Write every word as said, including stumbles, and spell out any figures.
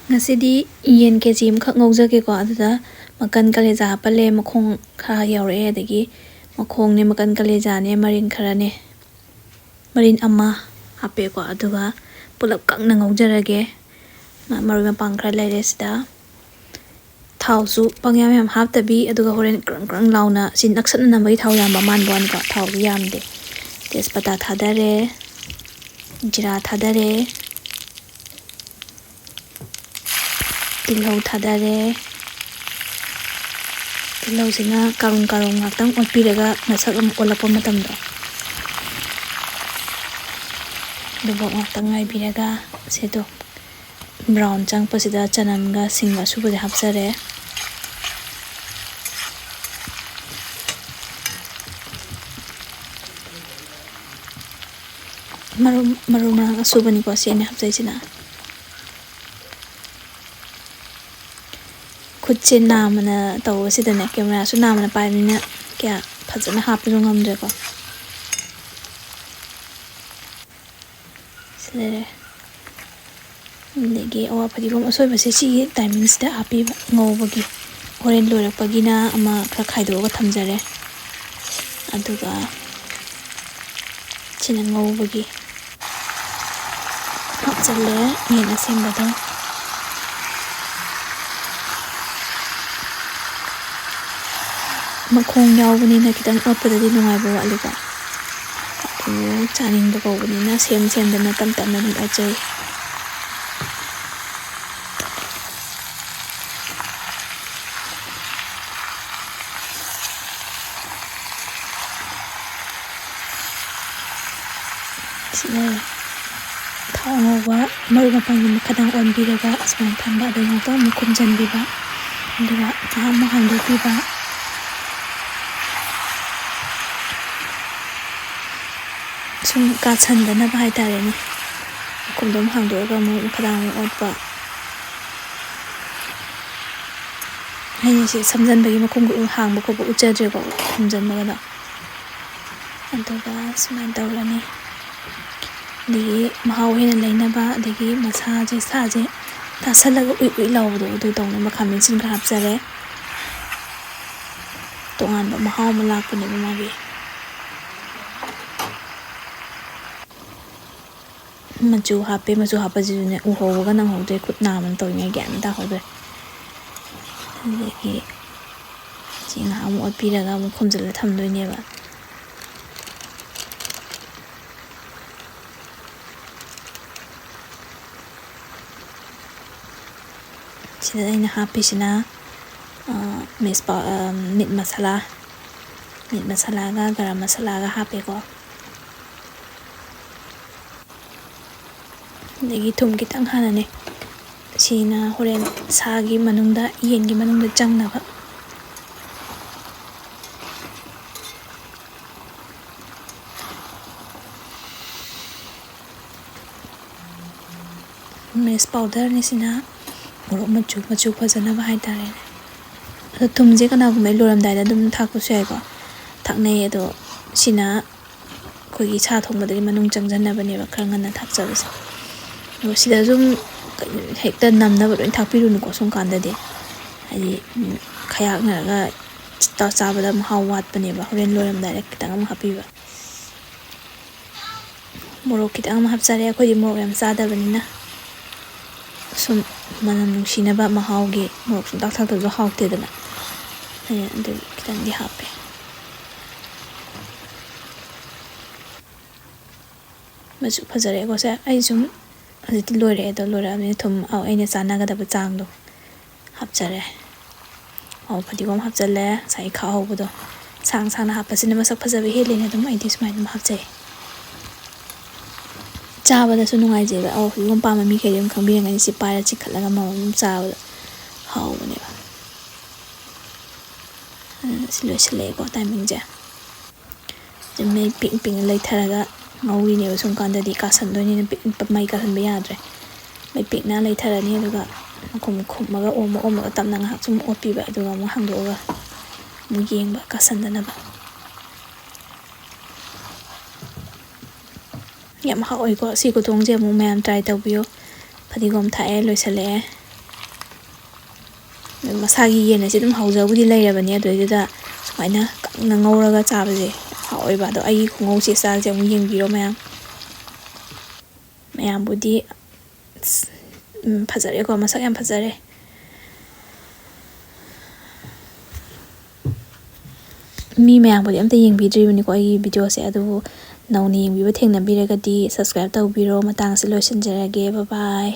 ꯉꯁꯤꯗꯤ ꯌꯦꯟ ꯀꯦ ꯖꯤ ꯑꯃꯈꯛ ꯉꯧꯖꯒꯦꯀꯣ꯫ ꯑꯗꯨꯗ ꯃꯀꯟ ꯀꯂꯦꯖꯥ ꯍꯥꯞꯄꯜꯂꯦ, ꯃꯈꯣꯡ ꯈꯔ ꯌꯥꯎꯔꯛꯑꯦ, ꯑꯗꯒꯤ ꯃꯈꯣꯡꯅꯦ, ꯃꯀꯟ ꯀꯂꯦꯖꯥꯅꯦ, ꯃꯔꯤꯟ ꯈꯔꯅꯦ, ꯃꯔꯤꯟ ꯑꯃ ꯍꯥꯞꯄꯦꯀꯣ꯫ ꯑꯗꯨꯒ ꯄꯨꯂꯞ ꯀꯪꯅ ꯉꯧꯖꯔꯒꯦ꯫ ꯃ-, ꯃꯔꯣꯏ ꯃꯄꯥꯡ ꯈꯔ ꯂꯩꯔꯦ ꯁꯤꯗ꯫ ꯊꯥꯎꯁꯨ ꯄꯪꯌꯥꯝ ꯌꯥꯝ ꯍꯥꯞꯇꯕꯤ, ꯑꯗꯨꯒ ꯍꯣꯔꯦꯟ ꯀ꯭ꯔꯪ ꯀ꯭ꯔꯪ ꯂꯥꯎꯅ ꯁꯤ ꯅꯛꯁꯛꯅꯅꯕꯒꯤ ꯊꯥꯎ ꯌꯥꯝꯕ ꯃꯥꯟꯕ ꯋꯥꯅꯤꯀꯣ꯫ ꯊꯥꯎꯗꯤ ꯌꯥꯝꯗꯦ꯫ ꯇꯦꯖꯄꯇꯥ ꯊꯥꯗꯔꯦ, ꯖꯤꯔꯥ ꯊꯥꯗꯔꯦ, ꯇꯤꯜꯍꯧ ꯊꯥꯗꯔꯦ꯫ ꯇꯤꯜꯍꯧꯁꯤꯅ ꯀꯥꯔꯨꯝ ꯀꯥꯔꯨꯝ ꯉꯥꯛꯇꯪ ꯑꯣꯠꯄꯤꯔꯒ ꯃꯁꯛ ꯑꯃ ꯑꯣꯜꯂꯛꯄ ꯃꯇꯝꯗꯣ, ꯑꯗꯨꯐꯥꯎ ꯉꯥꯛꯇꯪ ꯉꯥꯏꯕꯤꯔꯒ, ꯁꯦ ꯑꯗꯣ, ꯕ꯭ꯔꯥꯎꯟ ꯆꯪꯉꯛꯄꯁꯤꯗ ꯆꯅꯝꯒ ꯁꯤꯡ ꯑꯁꯨꯕꯁꯦ ꯍꯥꯞꯆꯔꯦ꯫ ꯃꯔꯨ, ꯃꯔꯨ ꯃꯔꯥꯡ ꯑꯁꯨꯕꯅꯤꯀꯣ ꯁꯤ ꯑꯩꯅ ꯍꯥꯞꯆꯩꯁꯤꯅ꯫ ꯈꯨꯠꯁꯦ ꯅꯥꯝꯃꯅ ꯇꯧꯕꯁꯤꯗꯅꯦ, ꯀꯦꯃꯦꯔꯥꯁꯨ ꯅꯥꯝꯃꯅ ꯄꯥꯏꯕꯅꯤꯅ ꯀꯌꯥ ꯐꯖꯅ ꯍꯥꯞꯄꯁꯨ ꯉꯝꯗ꯭ꯔꯦꯀꯣ꯫ ꯁꯤ ꯂꯩꯔꯦ꯫ ꯑꯗꯒꯤ ꯑꯋꯥ ꯐꯗꯤꯒꯣꯝ ꯑꯁꯣꯏꯕꯁꯦ ꯁꯤꯒꯤ ꯇꯥꯏꯃꯤꯡꯁꯤꯗ ꯍꯥꯞꯄꯤꯕ, ꯉꯧꯕꯒꯤ꯫ ꯍꯣꯔꯦꯟ ꯂꯣꯏꯔꯛꯄꯒꯤꯅ ꯑꯃ ꯈꯔ ꯈꯥꯏꯗꯣꯛꯑꯒ ꯊꯝꯖꯔꯦ꯫ ꯑꯗꯨꯒ ꯁꯤꯅ ꯉꯧꯕꯒꯤ ꯍꯥꯞꯆꯜꯂꯦ, ꯌꯦꯟ ꯑꯁꯦꯡꯕꯗꯣ꯫ ꯃꯈꯣꯡ ꯌꯥꯎꯕꯅꯤꯅ ꯈꯤꯇꯪ ꯑꯣꯠꯄꯗꯗꯤ ꯅꯨꯡꯉꯥꯏꯕ ꯋꯥꯠꯂꯤꯀꯣ꯫ ꯑꯗꯨ ꯆꯥꯅꯤꯡꯕ ꯀꯧꯕꯅꯤꯅ ꯁꯦꯝ ꯁꯦꯝꯗꯅ ꯇꯞ ꯇꯞꯅ ꯑꯗꯨꯝ ꯑꯣꯠꯆꯩ꯫ ꯁꯤꯅ ꯊꯥꯎ ꯉꯧꯕ ꯃꯔꯨꯞ ꯃꯄꯥꯡꯗꯨ ꯃꯈꯥꯗꯪ ꯑꯣꯟꯕꯤꯔꯒ ꯑꯁꯨꯃꯥꯏꯅ ꯊꯝꯕ, ꯑꯗꯩ ꯉꯥꯛꯇꯪ ꯑꯃꯨꯛ ꯈꯨꯝꯖꯤꯟꯕꯤꯕ, ꯑꯗꯨꯒ ꯉꯥꯏꯍꯥꯛ ꯑꯃꯨꯛ ꯍꯥꯡꯗꯣꯛꯄꯤꯕ꯫ ꯁꯨꯝ ꯀꯥꯁꯟꯗꯅꯕ ꯍꯥꯏꯇꯥꯔꯦꯅꯦ꯫ ꯃꯈꯨꯝꯗꯣ ꯑꯃꯨꯛ ꯍꯥꯡꯗꯣꯛꯑꯒ ꯑꯃꯨꯛ ꯃꯈꯥꯗꯪ ꯑꯃꯨꯛ ꯑꯣꯠꯄ꯫ ꯑꯩꯅ ꯁꯤ ꯁꯝꯖꯟꯕꯒꯤ ꯃꯈꯨꯝ ꯍꯥꯡꯕ ꯈꯣꯠꯄ ꯎꯠꯆꯗ꯭ꯔꯦꯀꯣ, ꯈꯨꯝꯖꯟꯕꯒꯗꯣ꯫ ꯑꯗꯨꯒ ꯁꯨꯃꯥꯏꯅ ꯇꯧꯔꯅꯤ꯫ ꯑꯗꯒꯤ ꯃꯍꯥꯎ ꯍꯦꯟꯅ ꯂꯩꯅꯕ, ꯑꯗꯒꯤ ꯃꯁꯥꯁꯦ, ꯁꯥꯁꯦ ꯇꯥꯁꯜꯂꯒ ꯎꯏ ꯎꯏ ꯂꯥꯎꯕꯗꯣ ꯑꯗꯨ ꯇꯧꯅꯕ ꯈꯥꯃꯦꯟ ꯑꯁꯤꯟꯕ ꯈꯔ ꯍꯥꯞꯆꯔꯦ꯫ ꯇꯣꯉꯥꯟꯕ ꯃꯍꯥꯎ ꯑꯃ ꯂꯥꯛꯄꯅꯦꯕ ꯃꯥꯒꯤ꯫ ꯃꯆꯨ ꯍꯥꯞꯄꯦ꯫ ꯃꯆꯨ ꯍꯥꯞꯄꯁꯤꯁꯨꯅꯦ, ꯎꯍꯧꯕꯒ ꯅꯪꯍꯧꯗ꯭ꯔꯦ, ꯈꯨꯠ ꯅꯥꯕꯅ ꯇꯧꯔꯤꯉꯩ ꯒ꯭ꯌꯥꯟ ꯑꯃ ꯇꯥꯍꯧꯗ꯭ꯔꯦ꯫ ꯑꯗꯒꯤ ꯁꯤ ꯉꯥꯏꯍꯥꯛ ꯑꯃꯨꯛ ꯑꯣꯠꯄꯤꯔꯒ ꯑꯃꯨꯛ ꯈꯨꯝꯖꯤꯜꯂ ꯊꯝꯗꯣꯏꯅꯦꯕ꯫ ꯁꯤꯗ ꯑꯩꯅ ꯍꯥꯞꯄꯤꯁꯤꯅ, ꯑ, ꯃꯤꯁ ꯄꯥꯎ-, ꯑ, ꯃꯤꯠ ꯃꯁꯥꯂꯥ, ꯃꯤꯠ ꯃꯁꯥꯂꯥꯒ ꯒꯔꯝ ꯃꯁꯥꯂꯥꯒ ꯍꯥꯞꯄꯦꯀꯣ꯫ ꯑꯗꯒꯤ ꯊꯨꯝ ꯈꯤꯇꯪ ꯍꯥꯟꯅꯅꯦ꯫ ꯁꯤꯅ ꯍꯣꯔꯦꯟ ꯁꯥꯒꯤ ꯃꯅꯨꯡꯗ, ꯌꯦꯟꯒꯤ ꯃꯅꯨꯡꯗ ꯆꯪꯅꯕ꯫ ꯃꯤꯁ ꯄꯥꯎꯗꯔꯅꯤ ꯁꯤꯅ, ꯃꯣꯔꯣꯛ ꯃꯆꯨ, ꯃꯆꯨ ꯐꯖꯅꯕ ꯍꯥꯏꯇꯥꯔꯦꯅꯦ꯫ ꯑꯗꯣ ꯊꯨꯝꯁꯦ ꯀꯅꯥꯒꯨꯝꯕ ꯂꯣꯏꯔꯝꯗꯥꯏꯗ ꯑꯗꯨꯝ ꯊꯥꯛꯄꯁꯨ ꯌꯥꯏꯀꯣ, ꯊꯥꯛꯅꯩ꯫ ꯑꯗꯣ ꯁꯤꯅ ꯑꯩꯈꯣꯏꯒꯤ ꯁꯥ ꯊꯣꯡꯕꯗꯗꯤ ꯃꯅꯨꯡ ꯆꯪꯁꯟꯅꯕꯅꯦꯕ ꯈꯔ ꯉꯟꯅ ꯊꯥꯛꯆꯕꯁꯦ꯫ ꯑꯗꯣ ꯁꯤꯗ ꯁꯨꯝ ꯍꯦꯛꯇ ꯅꯝꯅꯕ ꯂꯣꯏ ꯊꯥꯛꯄꯤꯔꯨꯅꯨꯀꯣ ꯁꯨꯝ ꯀꯥꯟꯗꯗꯤ, ꯍꯥꯏꯗꯤ ꯈꯌꯥꯛꯅꯔꯒ ꯆꯥꯕꯗ ꯃꯍꯥꯎ ꯋꯥꯠꯄꯅꯦꯕ꯫ ꯍꯣꯔꯦꯟ ꯂꯣꯏꯔꯝꯗꯥꯏꯗ ꯈꯤꯇꯪ ꯑꯃ ꯍꯥꯞꯄꯤꯕ꯫ ꯃꯣꯔꯣꯛ ꯈꯤꯇꯪ ꯑꯃ ꯍꯥꯞꯆꯔꯦ, ꯑꯩꯈꯣꯏꯗꯤ ꯃꯣꯔꯣꯛ ꯌꯥꯝ ꯆꯥꯗꯕꯅꯤꯅ꯫ ꯁꯨꯝ ꯃꯅꯝ ꯅꯨꯡꯁꯤꯅꯕ ꯃꯍꯥꯎꯒꯤ꯫ ꯃꯣꯔꯣꯛ ꯁꯨꯡꯊꯥꯛ ꯊꯥꯛꯇꯕꯁꯨ ꯍꯥꯎꯇꯦꯗꯅ꯫ ꯑꯩ ꯑꯗꯨ ꯈꯤꯇꯪꯗꯤ ꯍꯥꯞꯄꯦ꯫ ꯃꯆꯨ ꯐꯖꯔꯦꯀꯣ ꯁꯦ꯫ ꯑꯩ ꯁꯨꯝ ꯍꯧꯖꯤꯛꯇꯤ ꯂꯣꯏꯔꯛꯑꯦ꯫ ꯑꯗꯣ ꯂꯣꯏꯔꯛꯑꯕꯅꯤꯅ ꯊꯨꯝ, ꯑꯧ, ꯑꯩꯅ ꯆꯥꯟꯅꯒꯗꯕ ꯆꯥꯡꯗꯣ ꯍꯥꯞꯆꯔꯦ꯫ ꯑꯧ, ꯐꯗꯤꯒꯣꯝ ꯍꯥꯞꯆꯜꯂꯦ꯫ ꯉꯁꯥꯏꯒꯤ ꯈꯥꯛꯍꯧꯕꯗꯣ ꯁꯥꯡ ꯁꯥꯡꯅ ꯍꯥꯞꯄꯁꯤꯅ ꯃꯁꯛ ꯐꯖꯕ ꯍꯦꯜꯂꯦꯅ ꯑꯗꯨꯝ ꯑꯩꯗꯤ ꯁꯨꯃꯥꯏꯅ ꯑꯗꯨꯝ ꯍꯥꯞꯆꯩ꯫ ꯆꯥꯕꯗꯁꯨ ꯅꯨꯡꯉꯥꯏꯖꯩꯕ꯫ ꯑꯧ, ꯐꯗꯤꯒꯣꯝ ꯄꯥꯝꯕ ꯃꯤꯈꯩꯗꯤ ꯑꯗꯨꯝ ꯈꯪꯕꯤꯔꯝꯒꯅꯤ꯫ ꯁꯤ ꯄꯥꯏꯔ ꯆꯤꯛꯈꯠꯂꯒ ꯑꯃꯃꯝ ꯑꯗꯨꯝ ꯆꯥꯕꯗ ꯍꯥꯎꯕꯅꯦꯕ꯫ ꯑꯗꯨꯅ ꯁꯤ ꯂꯣꯏꯁꯤꯜꯂꯛꯑꯦꯀꯣ ꯇꯥꯏꯃꯤꯡꯁꯦ꯫ ꯃꯩ ꯄꯤꯛ ꯄꯤꯛꯅ ꯂꯩꯊꯔꯒ ꯉꯧꯔꯤꯅꯦꯕ꯫ ꯁꯨꯝ ꯀꯥꯟꯗꯗꯤ ꯀꯥꯁꯟꯗꯣꯏꯅꯤꯅ ꯄꯤꯛ-, ꯃꯩ ꯀꯥꯁꯟꯕ ꯌꯥꯗ꯭ꯔꯦ꯫ ꯃꯩ ꯄꯤꯛꯅ ꯂꯩꯊꯔꯅꯤ, ꯑꯗꯨꯒ ꯃꯈꯨꯝ ꯈꯨꯝꯃꯒ ꯑꯣꯝꯃ ꯑꯣꯝꯃꯒ ꯇꯞꯅ ꯉꯥꯏꯍꯥꯛ ꯁꯨꯝ ꯑꯣꯠꯄꯤꯕ, ꯑꯗꯨꯒ ꯑꯃꯨꯛ ꯍꯥꯡꯗꯣꯛꯑꯒ ꯑꯃꯨꯛ ꯌꯦꯡꯕ ꯀꯥꯁꯟꯗꯅꯕ꯫ ꯌꯥꯝ ꯍꯥꯎꯋꯦꯀꯣ꯫ ꯁꯤ ꯈꯨꯊꯣꯡꯁꯦ ꯑꯃꯨꯛ ꯃꯌꯥꯝ try ꯇꯧꯕꯤꯌꯣ꯫ ꯐꯗꯤꯒꯣꯝ ꯊꯥꯛꯑꯦ, ꯂꯣꯏꯁꯤꯜꯂꯛꯑꯦ꯫ ꯑꯗꯨ ꯃꯁꯥꯒꯤ ꯌꯦꯟ ꯑꯁꯤ ꯑꯗꯨꯝ ꯍꯧꯖꯕꯨꯗꯤ ꯂꯩꯔꯕꯅꯤ, ꯑꯗꯨꯗꯩꯗꯨꯗ ꯁꯨꯃꯥꯏꯅ ꯀꯪꯅ ꯉꯧꯔꯒ ꯆꯥꯕꯁꯦ ꯌꯥꯝ ꯍꯥꯎꯋꯦꯕ꯫ ꯑꯗꯣ ꯑꯩꯒꯤ ꯈꯨꯉꯧꯁꯦ ꯏꯁꯇꯥꯏꯜꯁꯦ ꯑꯃꯨꯛ ꯌꯦꯡꯕꯤꯔꯣ ꯃꯌꯥꯝ꯫ ꯃꯌꯥꯝꯕꯨꯗꯤ, ꯑꯁ, ꯎꯝ, ꯐꯖꯔꯦꯀꯣ, ꯃꯁꯛ ꯌꯥꯝ ꯐꯖꯔꯦ꯫ ꯃꯤ ꯃꯌꯥꯝꯕꯨꯗꯤ ꯑꯝꯇ ꯌꯦꯡꯕꯤꯗ꯭ꯔꯤꯕꯅꯤꯀꯣ ꯑꯩꯒꯤ ꯚꯤꯗꯤꯑꯣꯁꯦ, ꯑꯗꯨꯕꯨ ꯅꯧꯅ ꯌꯦꯡꯕꯤꯕ ꯊꯦꯡꯅꯕꯤꯔꯒꯗꯤ subscribe ꯇꯧꯕꯤꯔꯣ꯫ ꯃꯇꯥꯡꯁꯦ ꯂꯣꯏꯁꯤꯟꯖꯔꯒꯦ꯫ Bye bye꯫